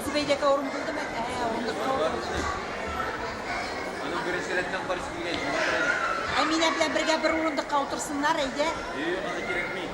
Зөбәйдәгә урын булдымы? Ә, урындыкка утырды. Аның беренче рәттән каршы килгән, шуңа күрә. Әминә белән бергә бер урындыкка утырсыннар, әйдә. Юк, аны кирәкми.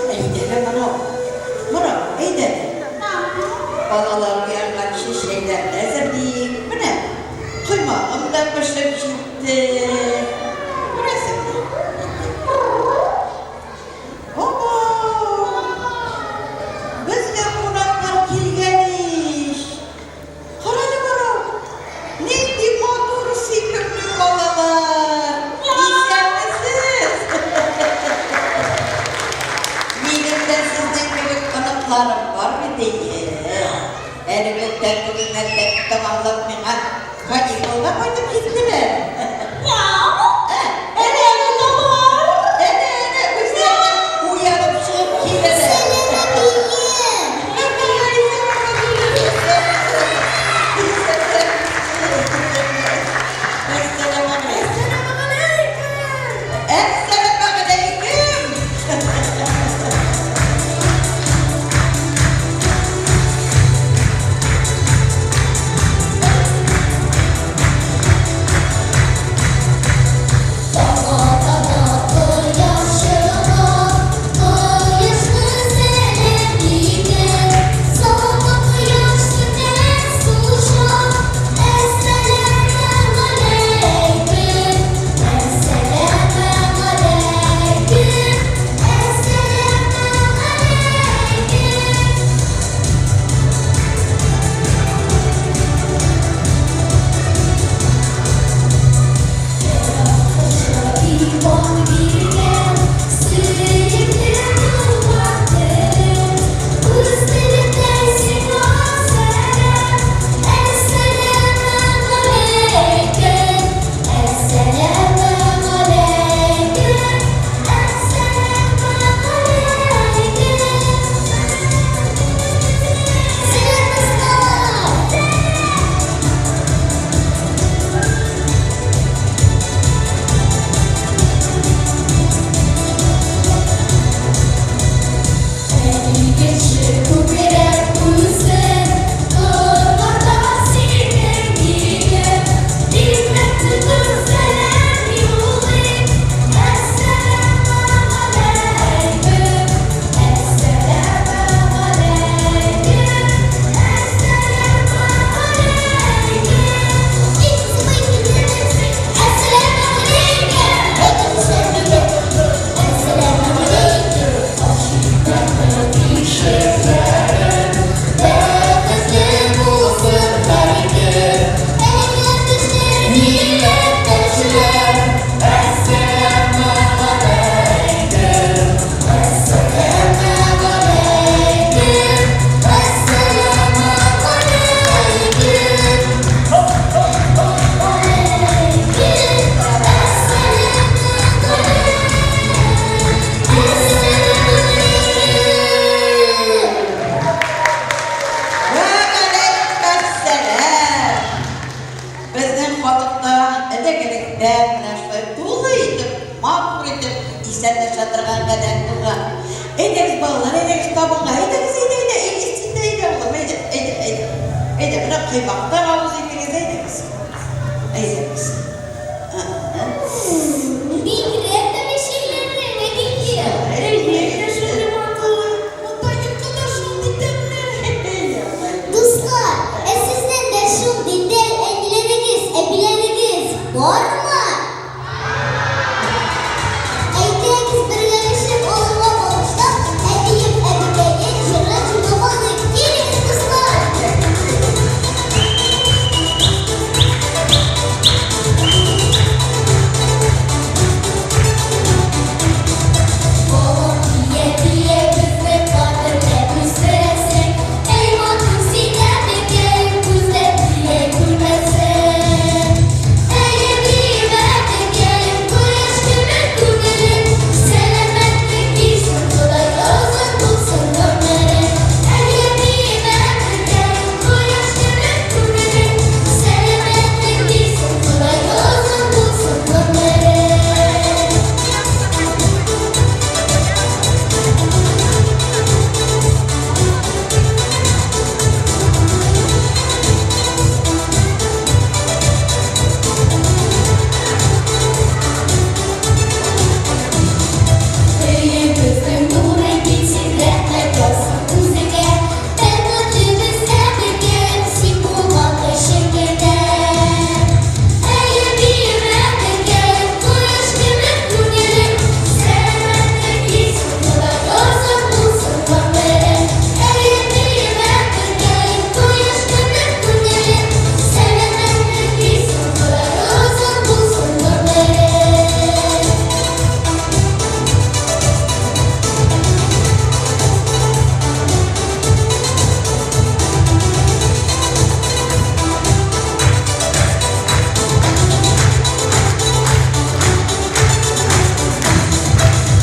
Әйдә, Морат. Морат, әйдә. Балалар уянганчы чәйләрне әзерлик. Менә, коймагым да пешеп җитте. Күрәсеңме? Ого! Безгә кунаклар килгән ич. Карале, Морат, нинди матур, сөйкемле балалар! Исәнмесез! Минем дә сезнең кебек оныкларым бар бит, әйе. Әле күптән түгел мәктәп тәмамлап миңа каникулга кайтып киттеләр. Әнә, әнә, әнә, үзләре уянып чыгып киләләр. Әссәламегаләйкем! Нәкъ менә шулай тулы итеп, матур итеп исәнләшә торган гадәт булган. Әйдәгез, балалар, әйдәгез табынга, әйдәгез, әйдә, әйдә, Илгиз, син дә әйдә, улым, әйдә, әйдә, әйдә. Әйдә, менә коймактан авыз итегез, әйдәгез. Әйдәгез. Бигрәк тә мишәйләрнең, әбием. Әйе, шундый матур. Монда йокы да шундый тәмле. Дуслар, ә сезнең дә шундый дәү әниләрегез, әбиләрегез бармы? Әйдәгез бергәләшеп аларга багышлап, Әбием, әбекәем җырын җырлап алыйк. Килегез, дуслар! Балам тия-тия безне кадерләп үстерәсең, Әй матур син, әбекәем, күзләр тия күрмәсен. Әй әбием, әбекәем, кояш кебек күңелең, Сәламәтлек бирсен Ходай, озын булсын гомерең. Әй әбием, әбекәем, кояш кебек күңелең, Сәламәтлек бирсен Ходай, озын булсын гомерең. Өебезнең нуры китсен, рәхмәт яусын үзеңә. Бәхетебез, әбекәем, син булган өчен генә. Әй, әбием, әбекәем, кояш кебек күңелем, Сәламәтлек бирсен Ходай, озын булсын гомерең. Әй, әбием, әбекәем, кояш кебек күңелем, Сәламәтлек бирсен Ходай, озын булсын гомерең.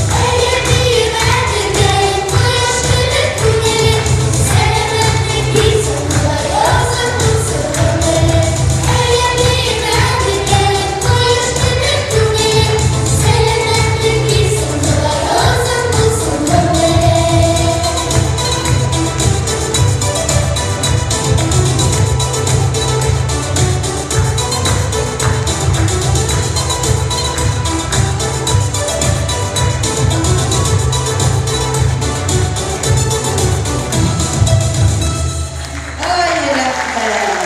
Әй, әбием, әбекәем, кояш кебек күңелем, Сәламәтлек бирсен Ходай, озын булсын гомерең. Әй, әбием, әбекәем, кояш кебек күңелем, Сәламәтлек бирсен Ходай, озын булсын гомерең. Ай, рәхмәт!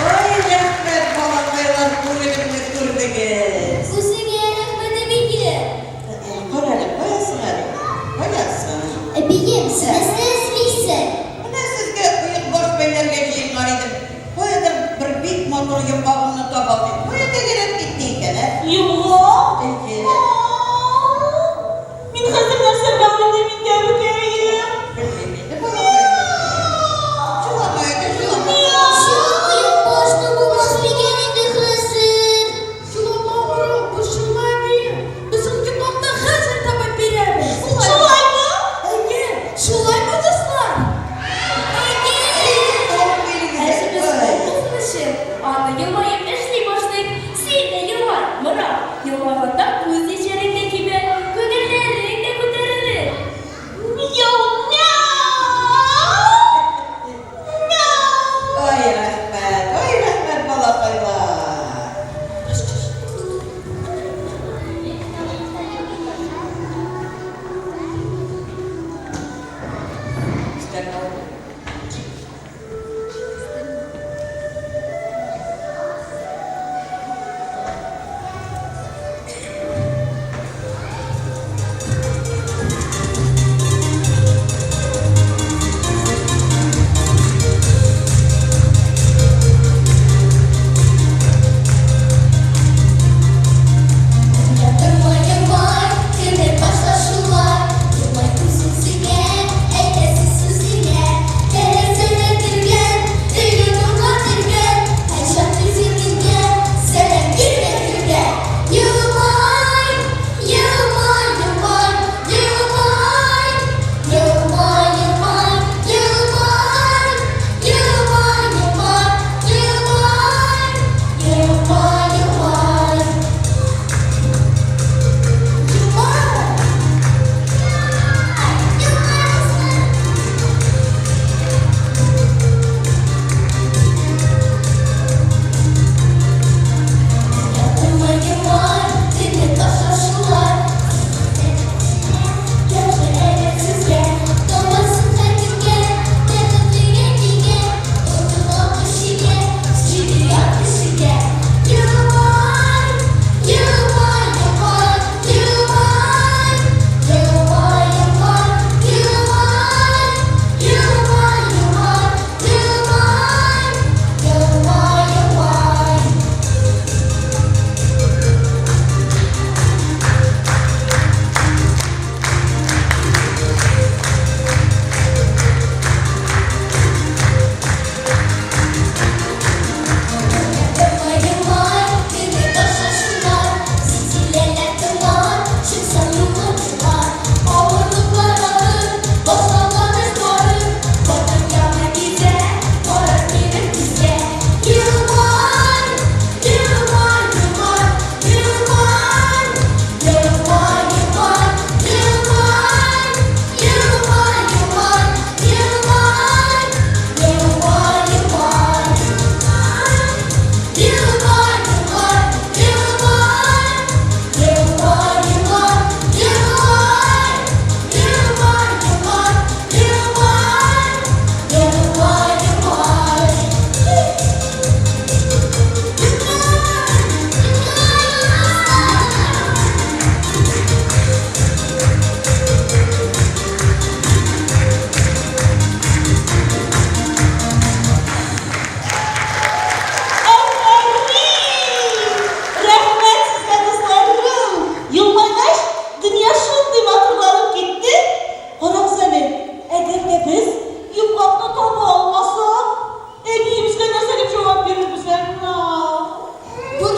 Ай, рәхмәт, балакайлар, күңелемне күрдегез. Үзеңә рәхмәт, әбием. Кара әле, каясың әле? Каясың? Әбием, син нәрсә эзлисең? Менә сезгә оекбаш бәйләргә җыенган идем. Каядыр бер бик матур йомгагымны таба алмыйм. Кая тәгәрәп китте икән, ә? Йомгак? Әйе. Мин хәзер нәрсә белән уйныйм инде, әбекәем? Белмим инде, балакай. Җылама инде, җылама. Шул оекбаш табылмас микән инде хәзер? Җылама, Морат, борчылма, әбием. Без ул йомгакны хәзер табып бирәбез. Шулаймы? Әйе, шулаймы, дуслар? Әйе! Әйе, табып бирегез. Эшебез Ай. мул булсын өчен, аны елмаеп эшли башлыйк. Син дә елмай, Морат.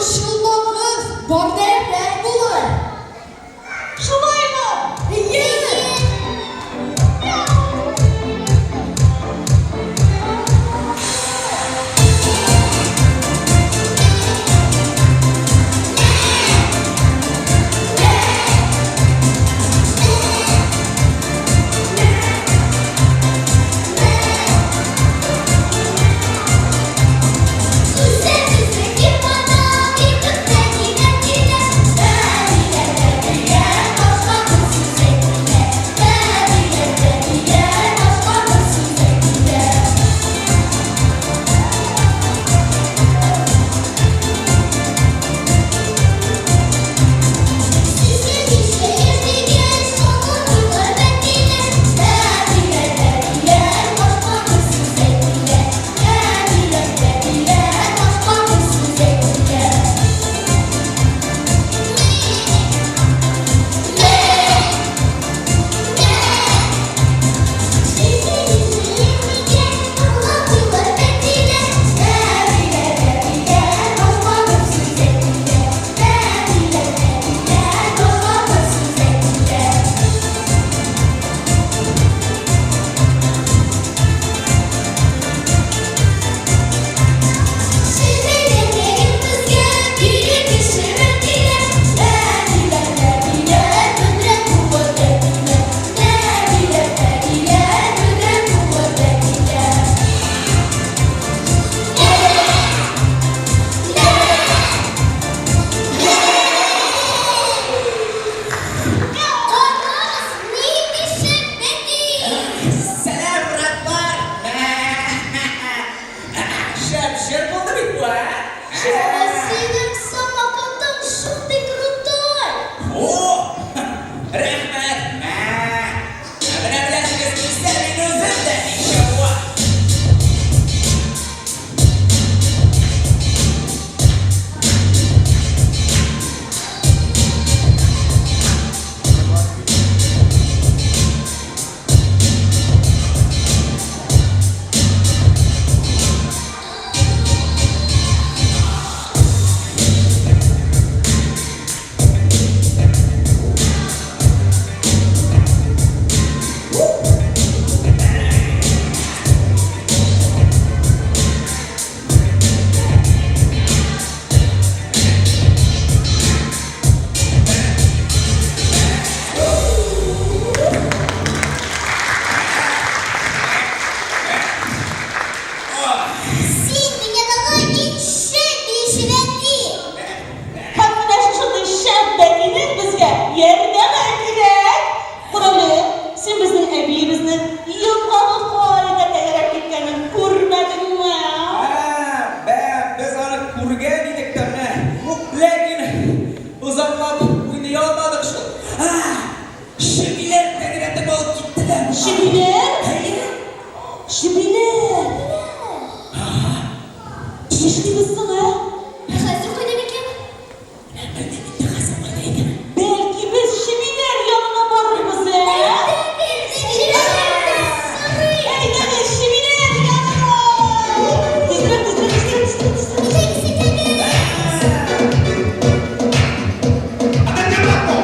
Борчылмагыз, бар да әйбәт булыр. Шулаймы? Әйе! Сәлам, братлар! Шәп җыр булды бит бу, ә? Синең самокатың шундый крутой! О! Рәхмәт! Мә! Ә менә беләсегез килсә, мин үзем дә ничего! Син дөньядагы иң шәп биюче бәти! Һәм менә шушындый шәп бәтинең безгә ярдәме кирәк. Корале, син безнең әбиебезнең елгагы кайда тәгәрәп киткәнен күрмәдеңме? Ә, бә, без аны күргән идек тә менә. Ләкин озаклап уйный алмадык шул. А, чебиләр тәгәрәтеп алып киттеләр. Чебиләр? Әйе. Чебиләр! Нишлибез соң, ә? Хәзер кайда микән? Белмим инде хәзер кайда икән. Бәлки без чебиләр янына барырбыз, ә? Әйдәгез, чебиләр янына! Тизрәк, тизрәк, тизрәк, тизрәк, тизрәк. Attenzione blocco!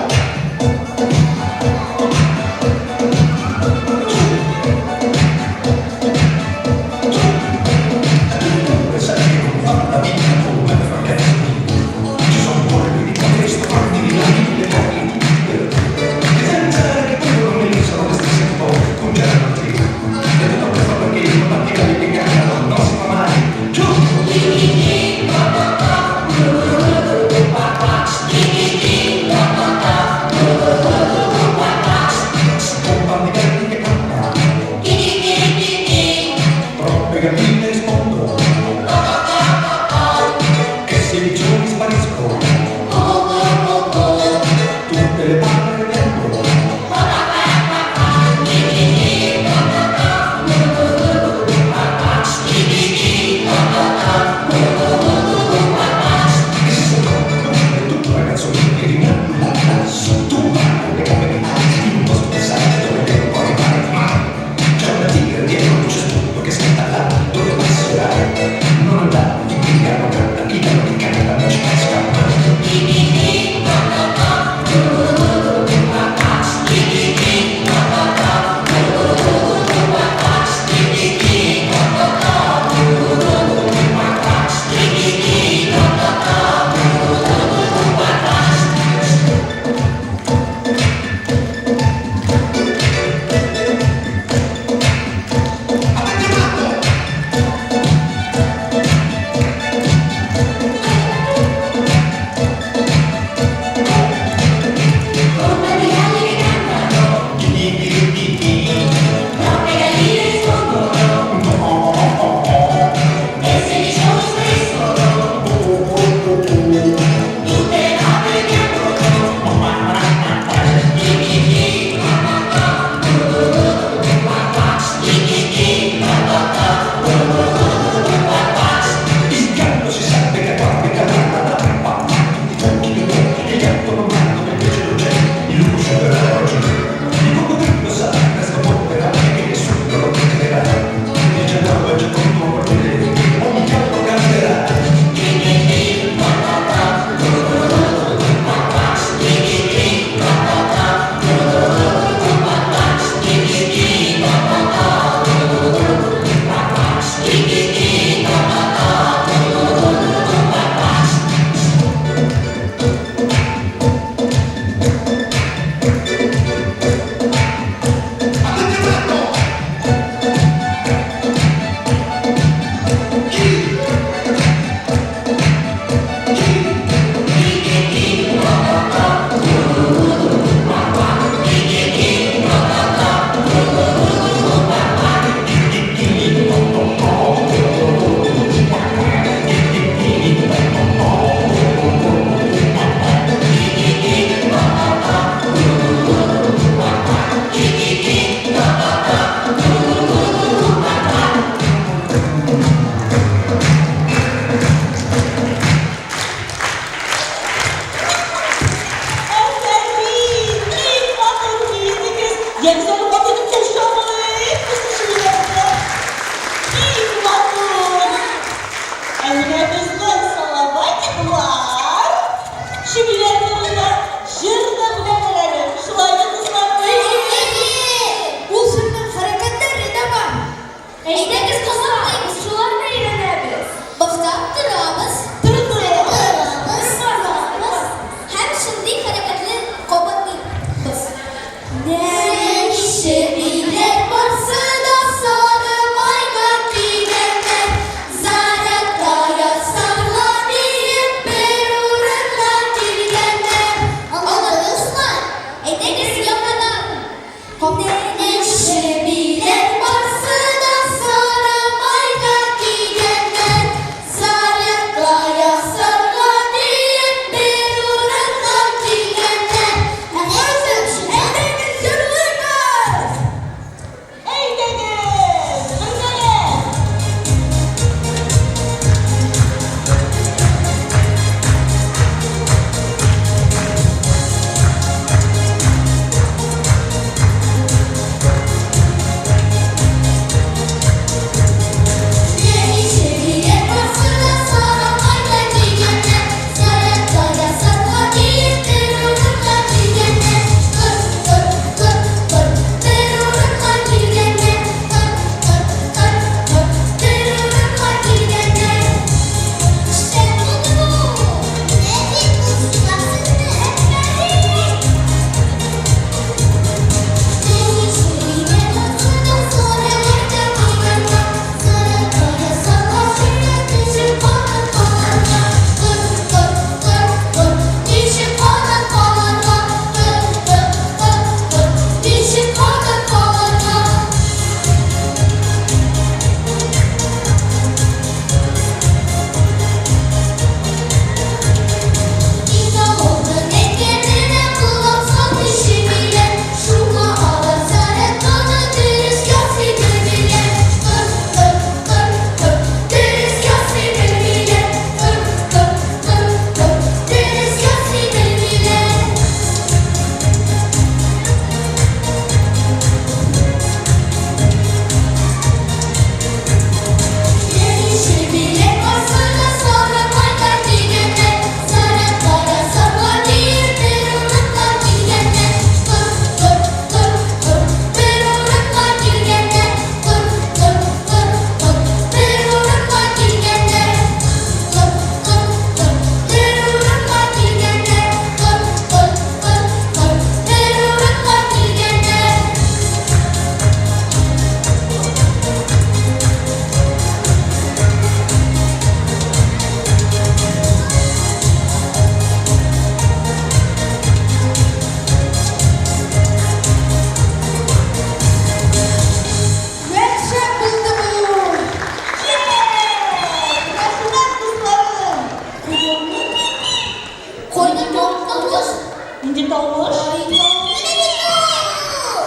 Нинди тавыш? Менә бит ул!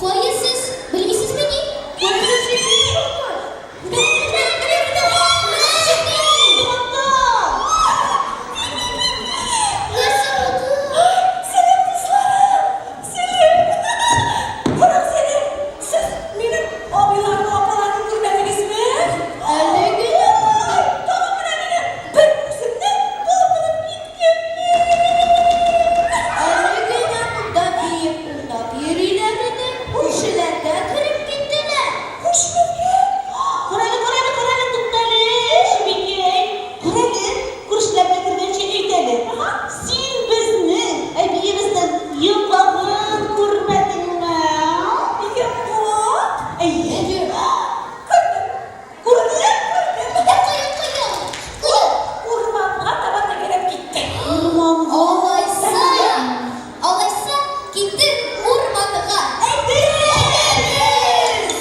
Кая сез? Белмисезмени? Кайсы чепи? Менә, менә бит ул! Менә чепи! Монда! Нәрсә булды? Сәлам, дусларым! Сәлам! Карагыз әле, сез минем абыйларны, апаларны күрмәдегезме? Әле генә. Ай, тагын менә мине бер үземне калдырып киткәннәр! Әле генә монда биеп уйнап йөриләр иде, күршеләргә кереп киттеләр. Күршеләргә? Карале, карале, карале, туктале, чебикәй. Карале, күршеләргә кергәнче әйт әле. Син безнең әбиебезнең йомгагын күрмәдеңме? Йомгак? Әйе. Күрдем. Күрдем, күрдем. Ә кая, кая? Кая? Урманга таба тәгәрәп китте. Урманга? Алайса, алайса, киттек урманга. Әйдәгез!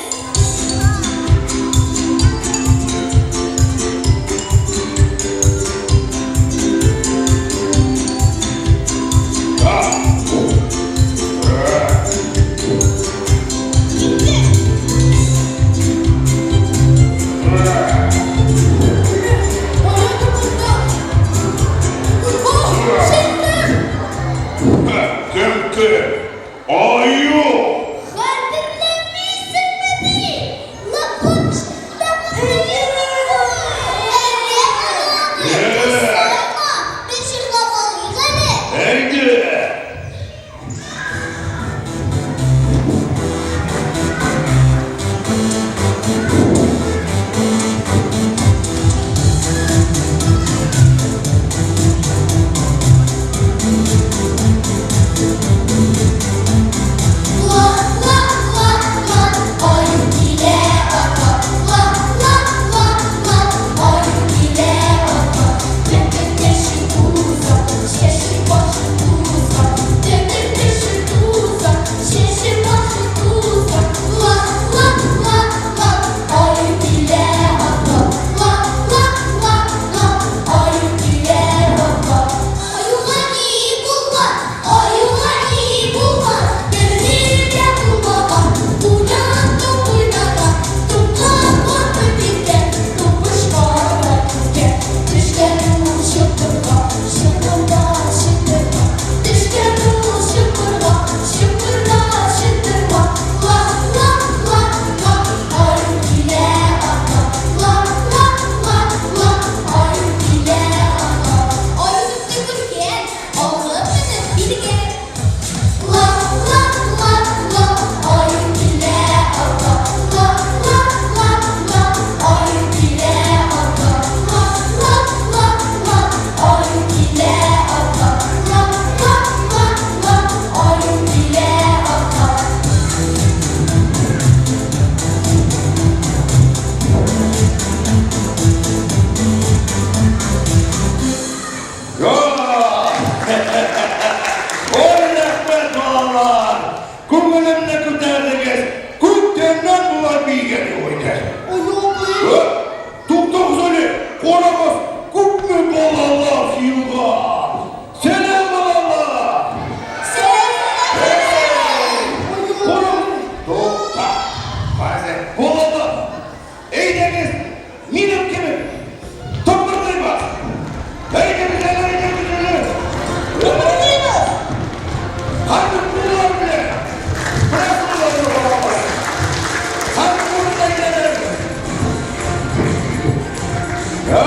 Каядыр монда. О, чыктым! Кем кем? Аю! Хәтерләмисеңмени? Лаклап Без җырлап алыйк әле. Әйдә! Лак, лак, лак, лак, аю килә ата. Лак, лак, лак, лак, аю килә ата. Төтен яшел туза, чәче башы туза. Төтен яшел туза, чәче башы туза. Лак, лак, лак, лак, аю килә ата. Лак, лак, лак, лак, аю килә ата. Аюга ни булган? Аюга ни булган? Берни дә булмаган. Куян туп уйнаган, тупка батып киткән, тупышка да киткән. Төшкән ул чокырга, чокырда чытырга. Төшкән ул чокырга, чокырда чытырга. Лак, лак, лак, лак, аю килә ата. Лак, лак, лак, лак, аю килә ата. Аю тупны күргән, алып менеп биргән. Лак, лак, лак, лак, аю килә ата. Лак, лак, лак, лак, аю килә ата. Лак, лак, лак, лак, аю килә ата. Лак, лак, лак, лак, аю килә ата. Я! Ой, рәхмәт, балалар! Күңелемне күтәрдегез. Күптәннән болай биегән юк иде. Э, туктагыз әле, карагыз, күпме балалар җыелган. Сәлам, балалар! Карагыз, тукта. Хәзер, балалар, әйдәгез, минем кебек тыпырдыйбыз. Әйдәгез әле, әйдәгез әле. Тыпырдыйбыз! Хәзер куллар белән. Бераз кулларны карагыз. Хәзер куллар әйләнәбез. Я!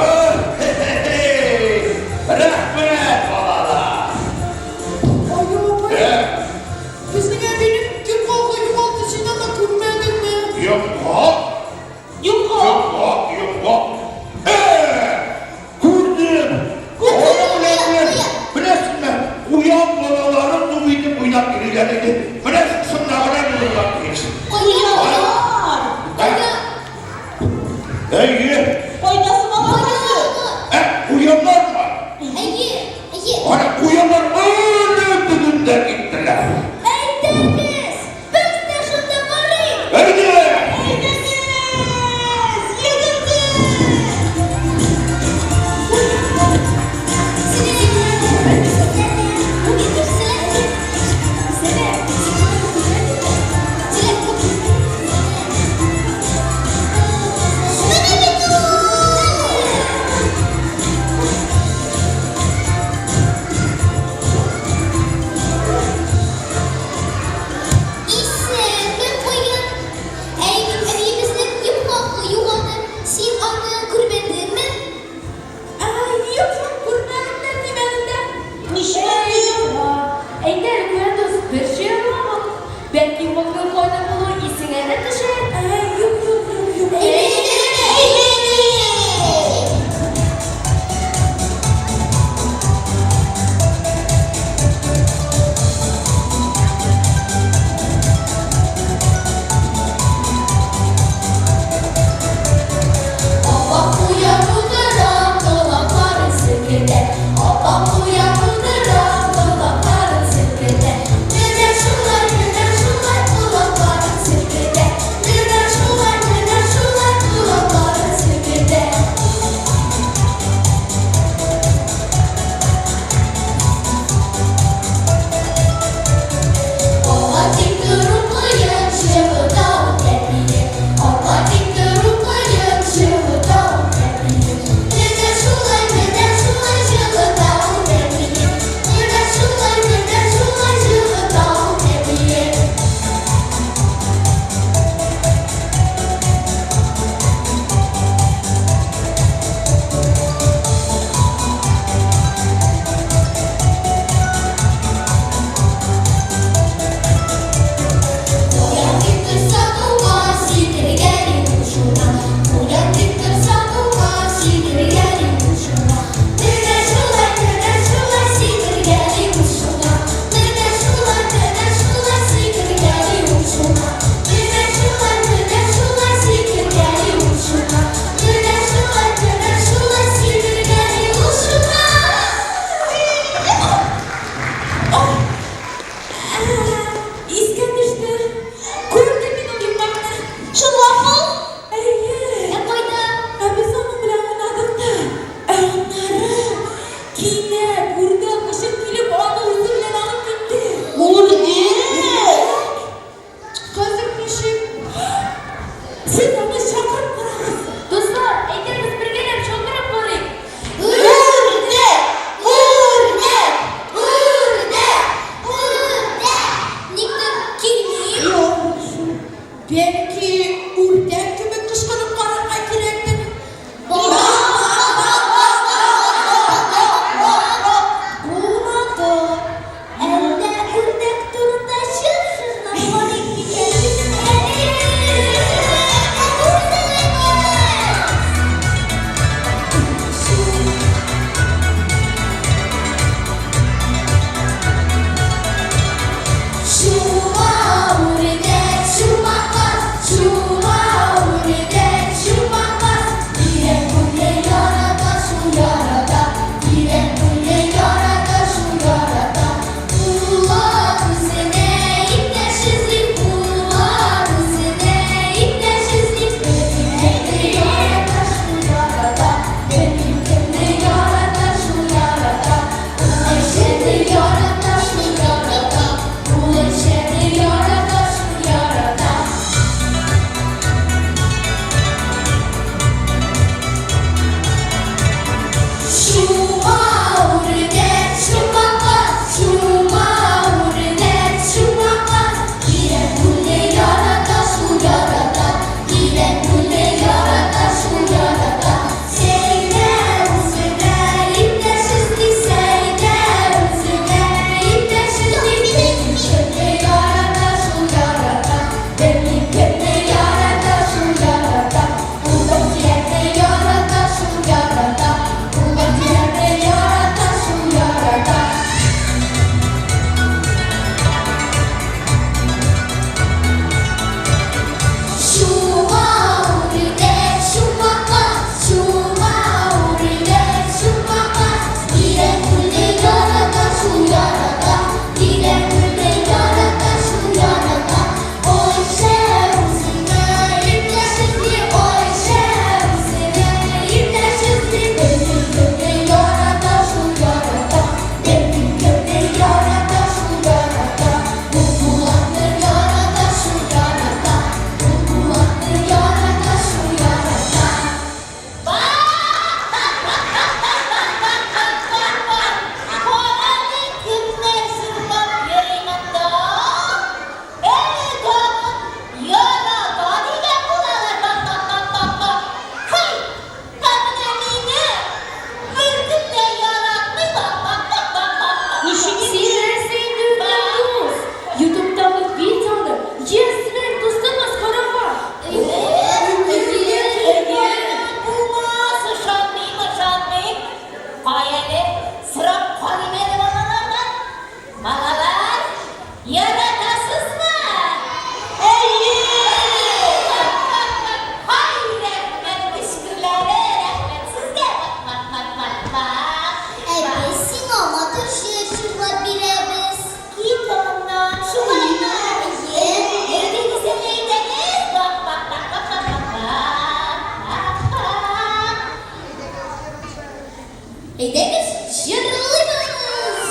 әле, сорап карыйм әле балалардан. Балалар, яратасызмы? Әйе! Һай, рәхмәт төшкерләре, рәхмәт сезгә. Мак, мак, мак, мак. Ә без сиңа матур җыр җырлап бирәбез. Кит моннан, шулаймы? Әйе. Әйдәгез әле, әйдәгез. Бак, бак, бак, бак, бак, бак, бак, бак. Әйдәгез, җырлыйбыз!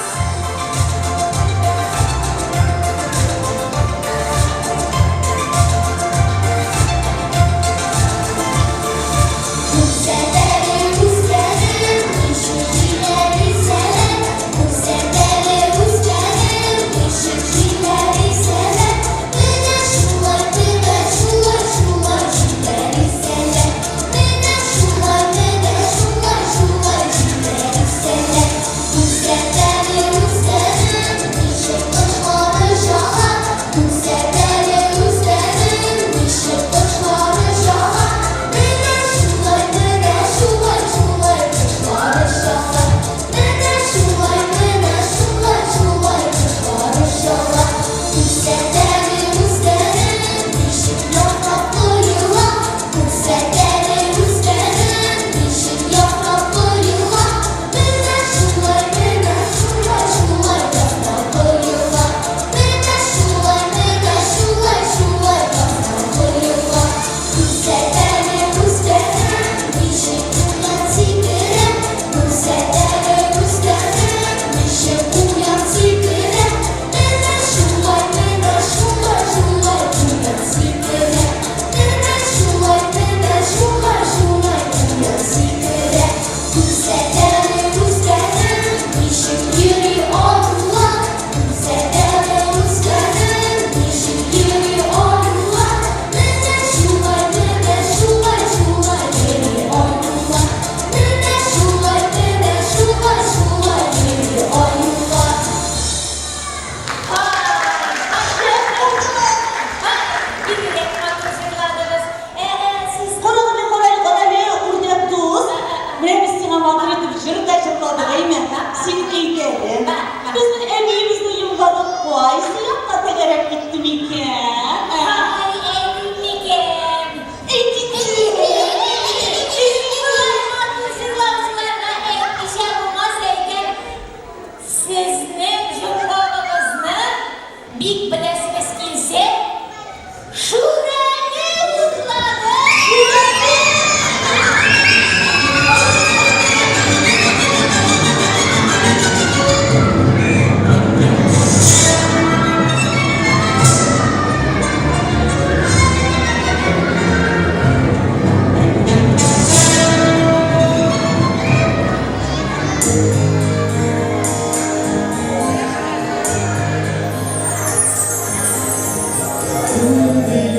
Күрсәтәле үскәнем, ничек җилләр исәләр. Күрсәтәле үскәнем, ничек җилләр исәләр. Менә шулай, менә шулай, шулай җилләр исәләр. Менә шулай, менә шулай, шулай җилләр исәләр. Күрсәтәле үскәнем, ничек кошлары очалар. Күрсәтәле үскәнем, ничек кошлары очалар. Менә шулай, менә шулай, шулай кошлар очалар. Менә шулай, менә шулай, шулай кошлар очалар. Күрсәтәле үскәнем, ничек яфрак коела. Күрсәтәле үскәнем, ничек яфрак коела. Менә шулай, менә шулай, шулай яфрак коела. Менә шулай, менә шулай, шулай яфрак коела. Күрсәтәле үскәнем, ничек куян сикерә. Күрсәтәле үскәнем, ничек куян сикерә. Менә шулай, менә шулай, шулай куян сикерә. Менә шулай, менә шулай, шулай куян сикерә. Күрсәтәле үскәнем, ничек йөри аюлар. Күрсәтәле үскәнем, ничек йөри аюлар. Менә шулай, менә шулай, шулай йөри аюлар. Менә шулай, менә шулай, шулай йөри аюлар. Бигрәк матур җырладыгыз. Ә, сез Карагыз, карале, карале, үрдәк дус. Менә без сиңа матур итеп җыр да җырладык, әйме? Син әйт әле. Безнең әбиебезнең йомгагы кайсы якка тәгәрәп китте микән? Ә? Ай, әйтим микән? Әйт инде. Шулай матур җырлаучыларга әйтмичә булмас икән. Сезнең йомгагыгызны бик беләсегез килсә, Шүрәле урлады. Шүрәле!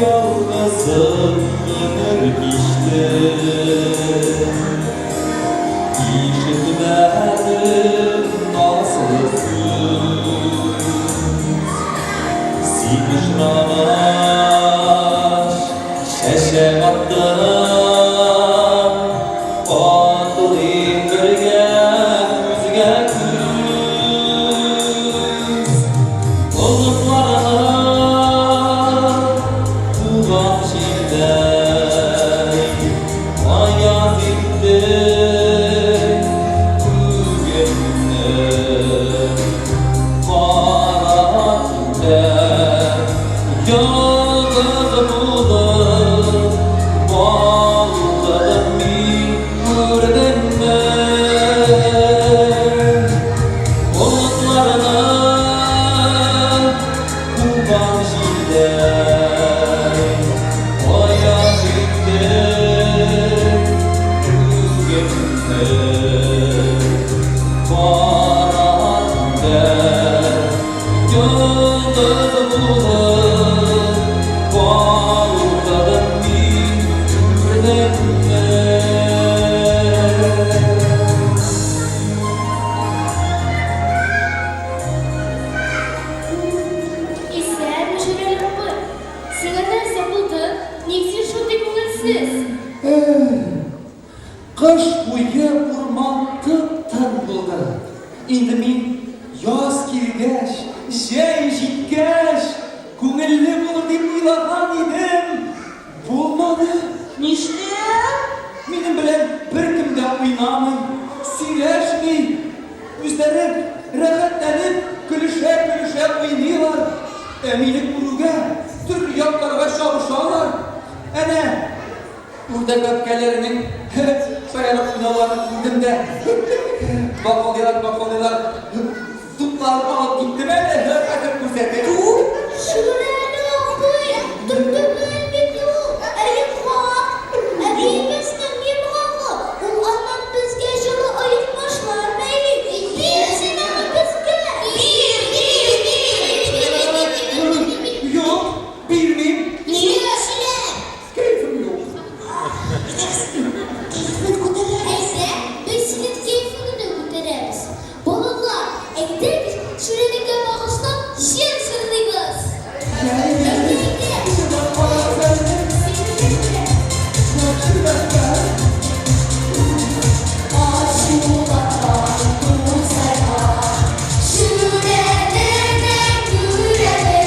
Ялгызым гомер кичте. Ишетмәдем назлы сүз. Син очрагач, чәчәк аттым. Атлыйм бергә күзгә. булды. Инде мин яз килгәч, җәй җиткәч, күңелле булыр дип уйлаган идем. Булмады. Нишләп? Минем белән беркем дә уйнамый, сөйләшми. Үзләре рәхәтләнеп, көлешә-көлешә уйныйлар. Ә мине күрүгә, төрле якларга чабышалар. Әнә, үрдәк бәбкәләренең шаярып уйнауларын күрдем дә, бакылдыйлар, бакылдыйлар. Тупларын алып киттем әле, хәзер күрсәтәм. Туп? Шүрәле абый, туп түгел бит ул, ә йомгак. Әбиебезнең йомгагы, ул аннан безгә җылы оекбашлар бәйли. Бир син аны безгә! Бир, бир, бир! Юк, бирмим. Нишләп? Кәефем юк. Әйдәгез, кәефен күтәрәбез. Әйдә, без синең кәефеңне күтәрәбез. Балалар, әйдәгез, Шүрәлегә багышлап җыр җырлыйбыз. Әйдә, әйдә. Ачуланган тузайга, Шүрәлене күрәле,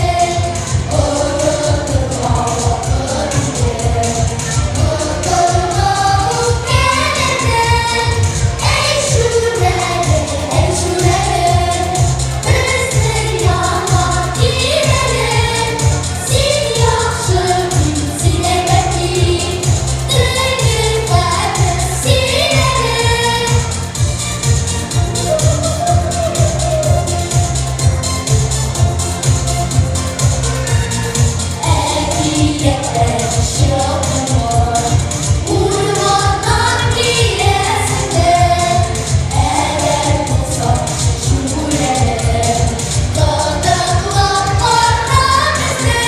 Онытырга вакыт иде. Котырга үпкәләдең, Әй, Шүрәле, әй, Шүрәле, Безнең янга кил әле. Син яхшы бит, син әйбәт бит, Төнге хәлне сөйләле. Әкияттән чыктымы, Урманнар тирәсендә, Әгәр булсаңчы Шүрәле, Кытыклап кара безне.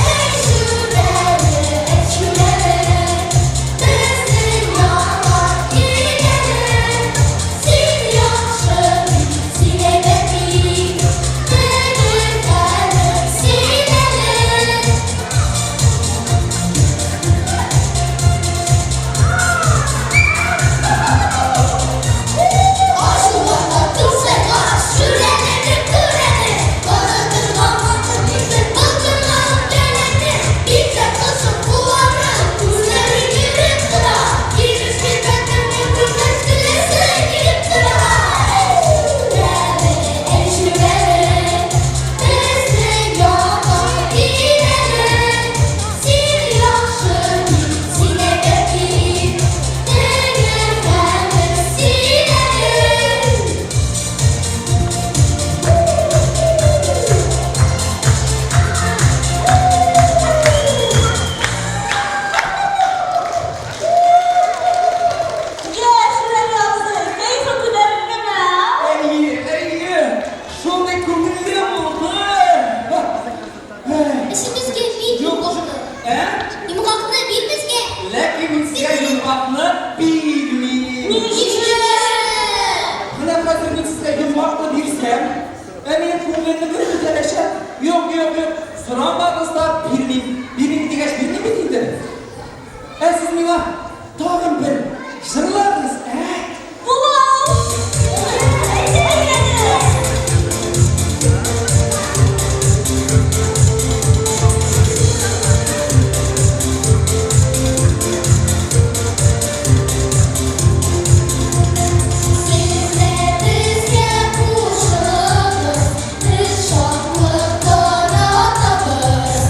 Әй, Шүрәле, әй, Шүрәле, Безнең янга кил әле. Син яхшы бит, син әйбәт бит, Төнге хәлне сөйләле. Ачуланган тузайга, Шүрәлене күрәле, Онытырга вакыт иде, Котырга үпкәләде. Бик тә кызык куллары, Күзләре йөреп тора, Килешми бәгырьне күргәч, Көләсе килеп тора. Шүрәле, әй, Шүрәле, Безнең янга кил әле. Син яхшы бит, син әйбәт бит, Төнге хәлне сөйләле. Йә, Шүрәле абзый, кәефең күтәрелдеме, ә? Әйе, әйе, шундый күңелле булды. Эшебезгә бир йомгакны. Ә? Йомгакны бир безгә. Ләкин мин сезгә йомгакны бирмим. Нишләп? Менә хәзер мин сезгә йомгакны бирсәм, ә минем күңелемне кем күтәрәчәк? Юк, юк, юк, сорамагыз да, бирмим. Бирмим дигәч, бирмим бит инде. Ә сез миңа тагын бер җырлагыз, ә? Була! Әйдә, әйдәгез! Сез дә безгә кушылыгыз, Без шатлык таратабыз.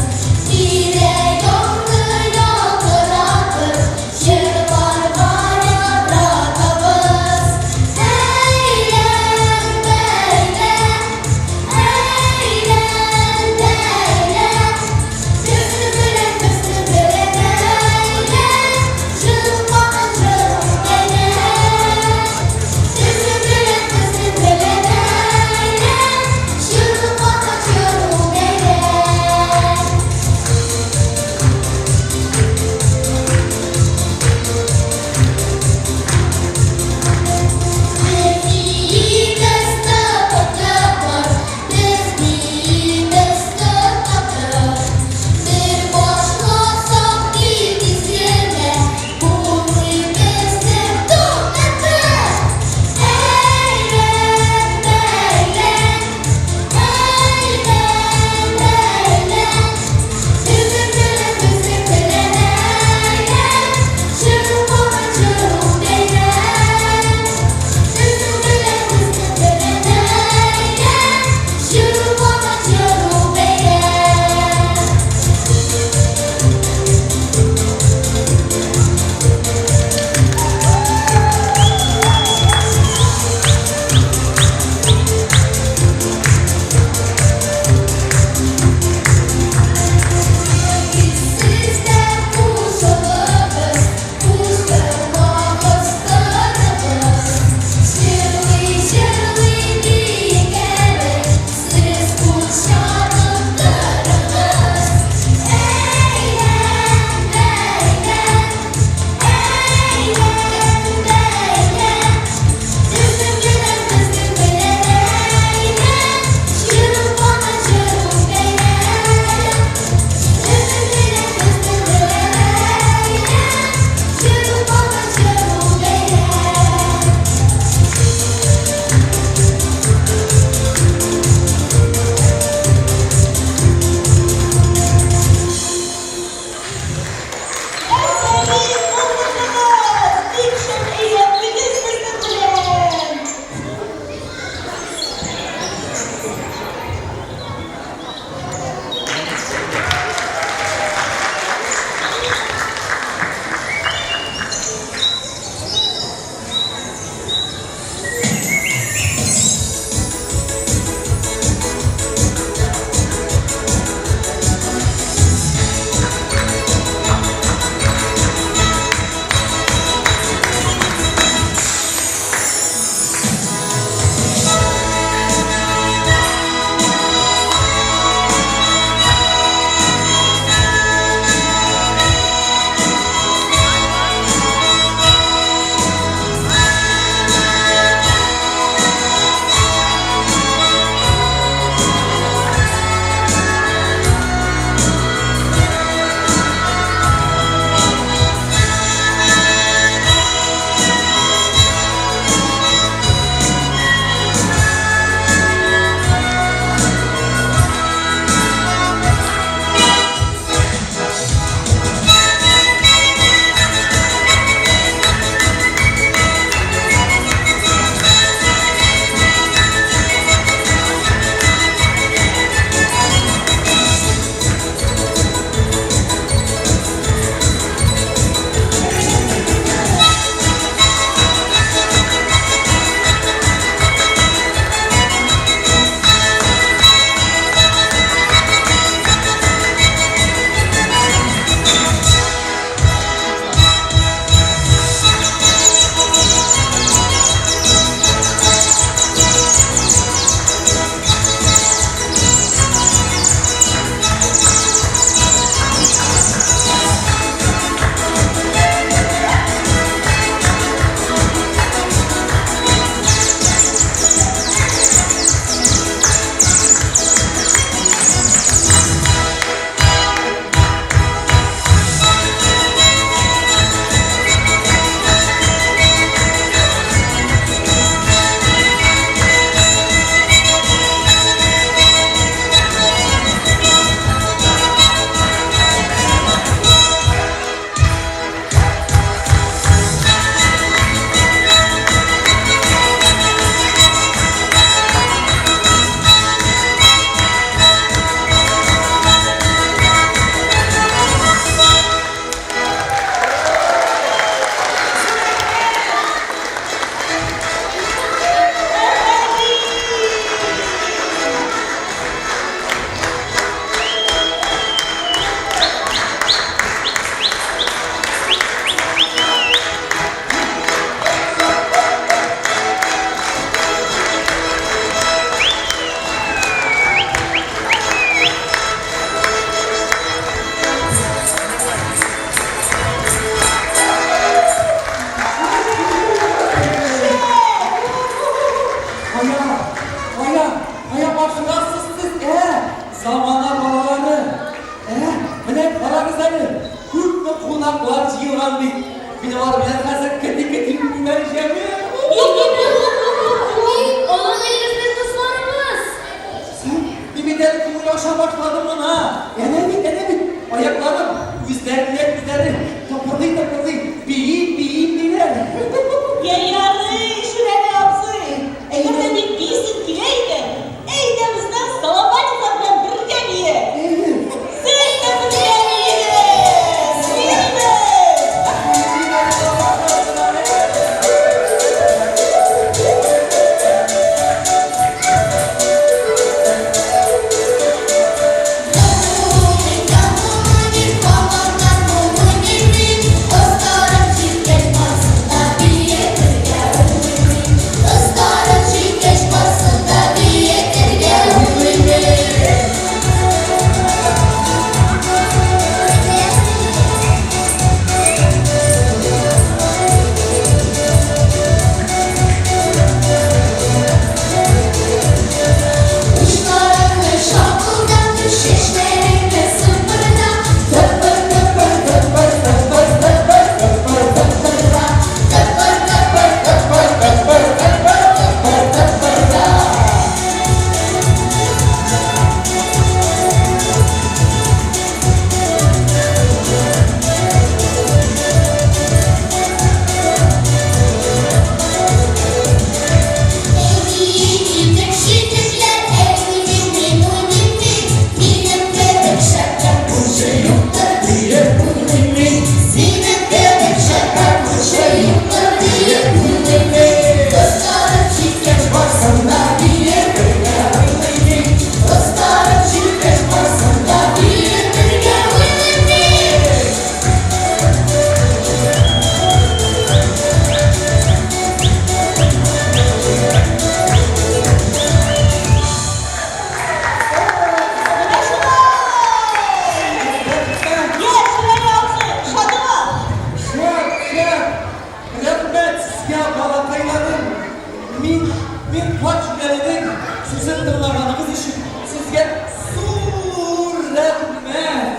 Мин карт Шүрәленең сүзен тыңлаганыгыз өчен сезгә зур рәхмәт!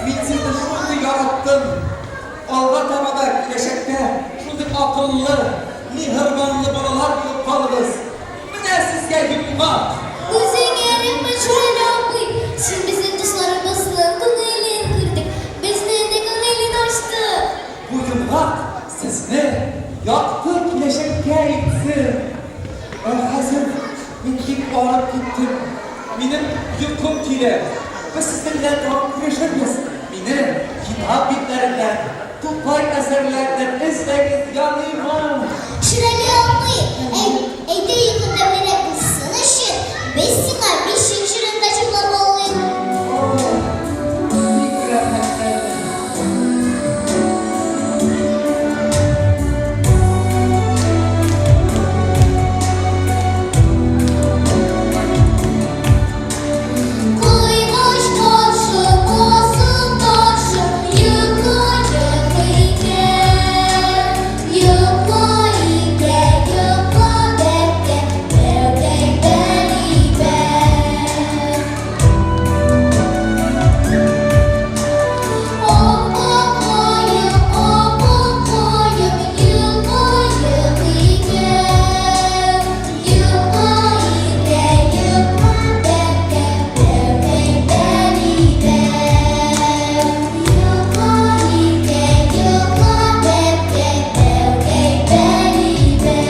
Мин сезне шундый яраттым! Алга таба да киләчәктә шундый акыллы, миһербанлы балалар булып калыгыз! Менә сезгә йомгак! Үзеңә рәхмәт, Шүрәле абый! Син безнең дусларыбызның күңелен күрдең, безнең дә күңелен ачтың! Бу йомгак сезне якты киләчәккә илтсен! Ә хәзер мин бик арып киттем. Минем йокым килә. Без сезнең белән тагын күрешербез. Мине китап битләреннән, Тукай әсәрләреннән эзләгез, ярыймы? Шүрәле абый, әйдә йокың тәмлерәк булсын өчен, без сиңа бишек җырын да җырлап алыйк. Ох, бик рәхәтләндем. Коймач ташы, басым ташы, йокла, йокы икән. Йокла икән, йокла, бәбкәм, бәүкәй, бәлибәм. Аппакаем, аппакаем, йокла, йокы икән. Йокла икән, йокла, бәбкәм, бәүкәй, бәлибәм. Йокла икән, йокла, бәбкәм, бәүкәй, бәлибәм.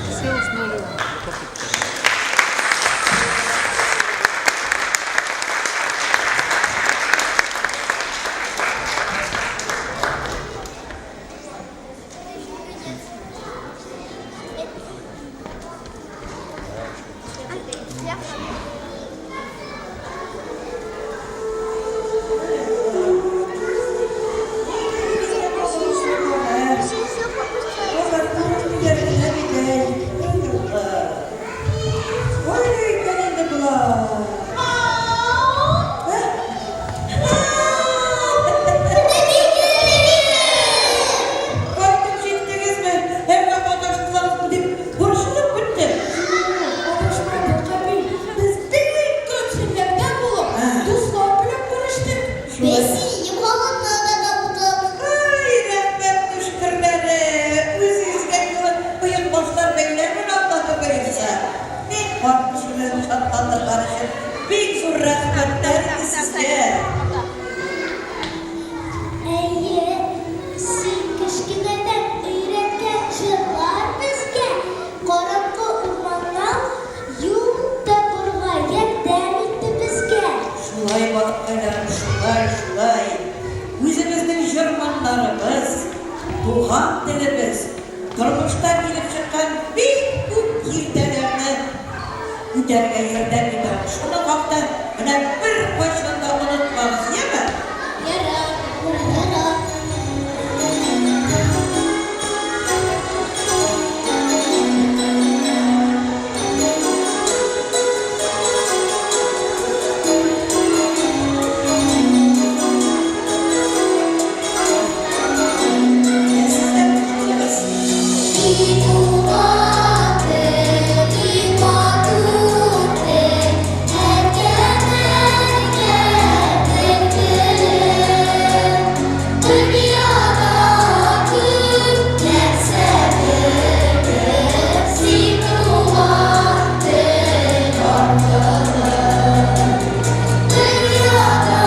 Все уснули. Кайтып җиттегезме? Әллә адаштылармы дип борчылып беттем. Адашмадык, әби. Без бик күп җирләрдә булып, дуслар белән күрештек. Без сине йомгагыңны да таптык. Ай, рәхмәт төшкерләре! Үзегезгә юлы оекбашлар бәйләрмен Аллаһы боерса. Мин карт кешене шатландырган өчен бик зур рәхмәтләр инде сезгә. Әйе, син кечкенәдән өйрәткән җырлар безгә караңгы урманнан юл табырга ярдәм итте безгә. Шулай, балыкайларым, шулай, шулай. Үзебезнең җыр-моңнарыбыз, туган телебез, тормышта килеп чыккан бик күп киртәләрне үтәргә ярдәм итә. Шуның хакта менә беркайчан да онытмагыз, яме? Ярар, ярар. Ә сез дә кушылыгыз. И туган тел, и матур тел, әткәм-әнкәмнең теле. Дөньяда күп нәрсә белдем син туган тел аркылы. Дөньяда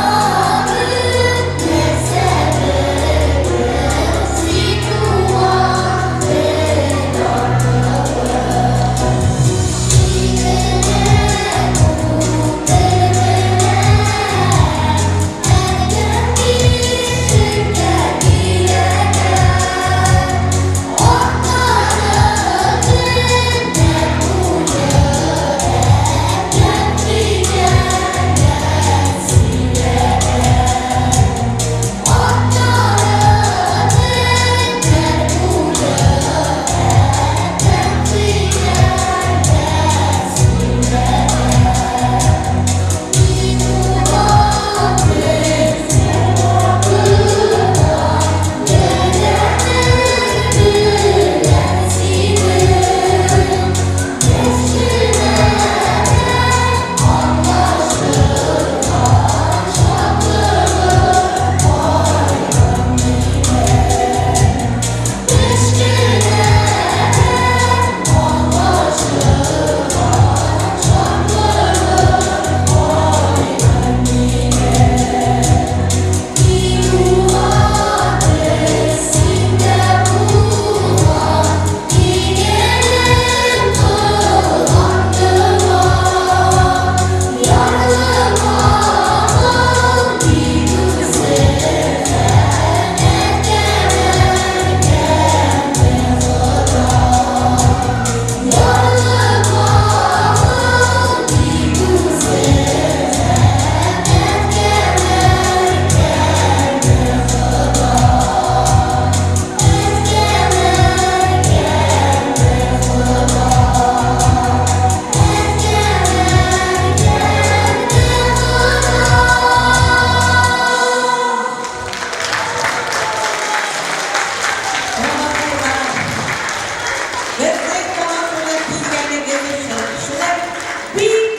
күп нәрсә белдем син туган тел аркылы. Безнең тарафына килгәнегез өчен шулай бик.